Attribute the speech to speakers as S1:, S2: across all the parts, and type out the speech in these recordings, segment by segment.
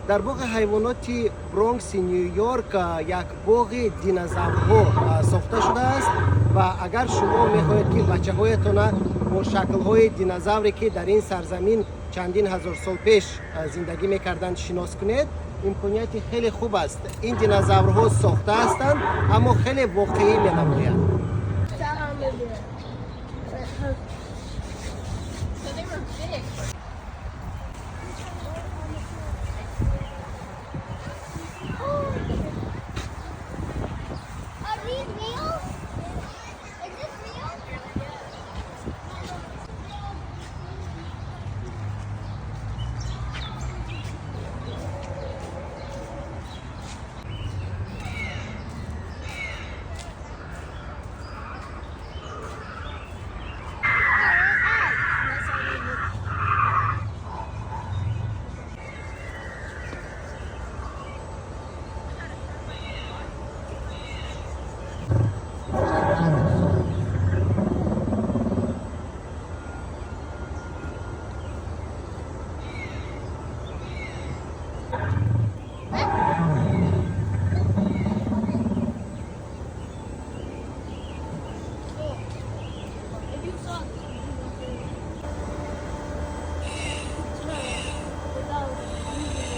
S1: Дар боғи ҳайвоноти Бронкси Ню-Йорк як боғи динозаврҳо сохта шудааст ва агар шумо мехоҳед, ки бачаҳоятона бо шаклҳои динозавре, ки дар ин сарзамин чандин ҳазор сол пеш зиндагӣ мекарданд, шинос кунед, имконияти хеле хуб аст. Ин динозаврҳо сохта ҳастанд, аммо хеле воқеӣ менамоянд.
S2: So they were big.
S3: Are these real? Is this real?
S2: If you saw without using the net.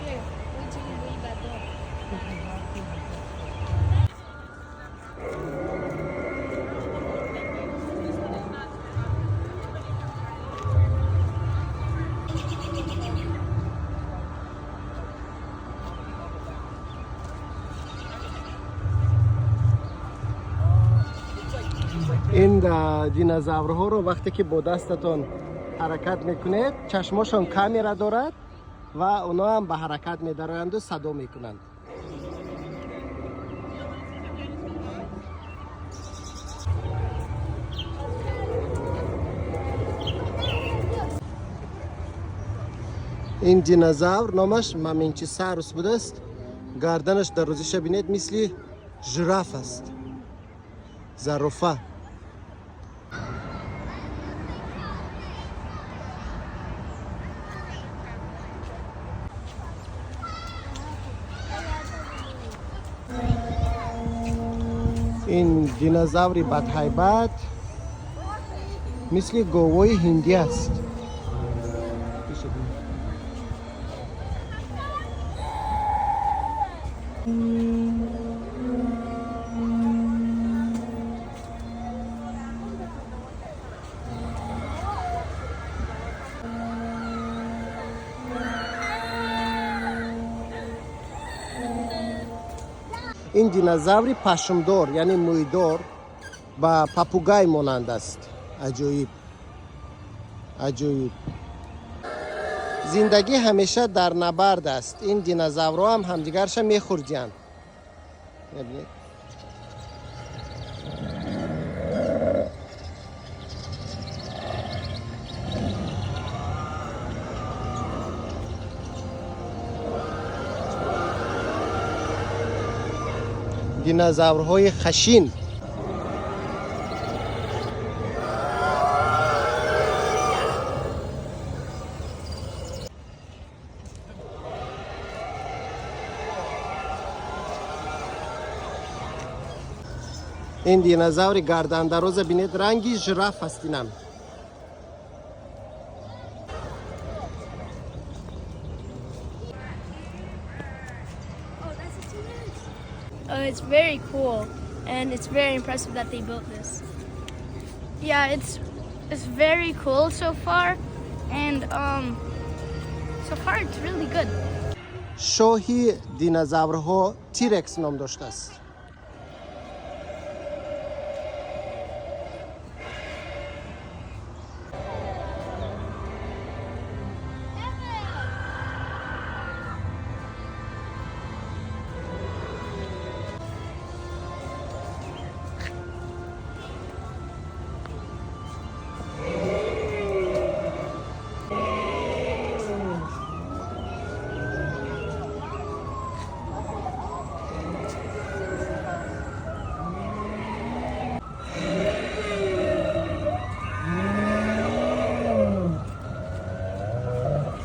S2: Here, wait till you leave that door.
S1: Ин динозаврҳоро вақте ки бо дастатон ҳаракат мекунед, чашмошон камера дорад ва онҳо ҳам ба ҳаракат медароянду садо мекунанд. Ин динозавр номаш маменчисаврус будааст. Гарданаш дарозиша бинед, мисли жираф аст, зарофа. Ин динозаври бадҳайбат мисли говои ҳиндӣ аст. Ин динозаври пашмдор, яъне мӯйдор, ба попугай монанд аст. Аҷоиб, аҷоиб. Зиндагӣ ҳамеша дар набард аст. Ин динозаврҳо ҳам ҳамдигарша мехӯрдиянд. Мебинед? Динозаврҳои хашин. Ин динозаври гардандароза бинед, ранги жираф аст инам.
S3: Oh, that's a T-Rex.
S2: It's very cool, and it's very impressive that they built this.
S4: Yeah, it's very cool so far, and so far it's really good.
S1: Шоҳи динозаврҳо Тирекс ном доштааст.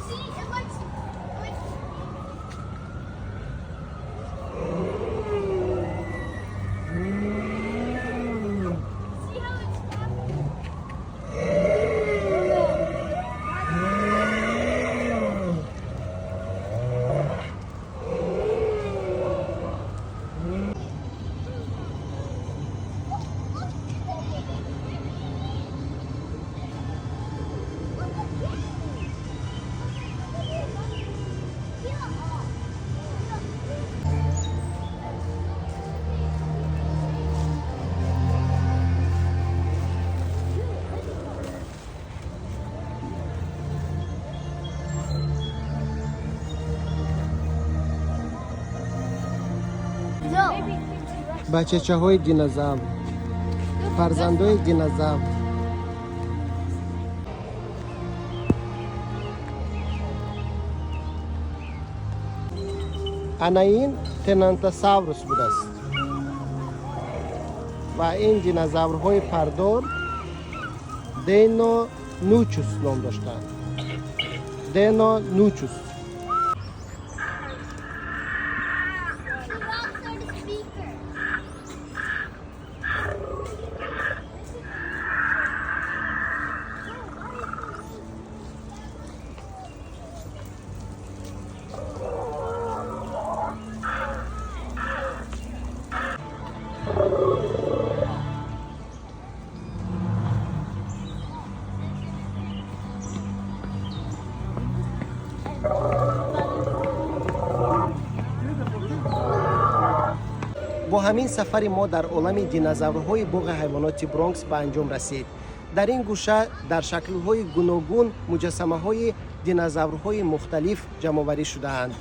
S3: See, it likes. It likes. See how it's fast? No.
S1: Бачачаҳои динозавр, фарзандои динозавр. Ана ин тенантосаврус будааст ва ин динозаврҳои пардор денонучус ном доштанд, денонучус.
S3: The rocks are the speaker.
S1: Бо ҳамин сафари мо дар олами динозаврҳои боғи ҳайвоноти Бронкс ба анҷом расид. Дар ин гӯша дар шаклҳои гуногун муҷассамаҳои динозаврҳои мухталиф ҷамъоварӣ шудаанд.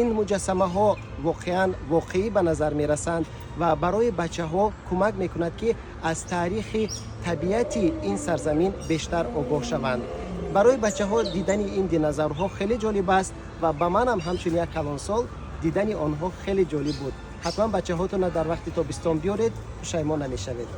S1: Ин муҷассамаҳо воқеан воқеӣ ба назар мерасанд ва барои бачаҳо кӯмак мекунад, ки аз таърихи табиати ин сарзамин бештар огоҳ шаванд. Барои бачаҳо дидани ин динозаврҳо хеле ҷолиб аст ва ба манам ҳамчун як калонсол дидани онҳо хеле ҷолиб буд. Ҳатман бачаҳотонро дар вақти тобистон биёред, пушаймон намешавед.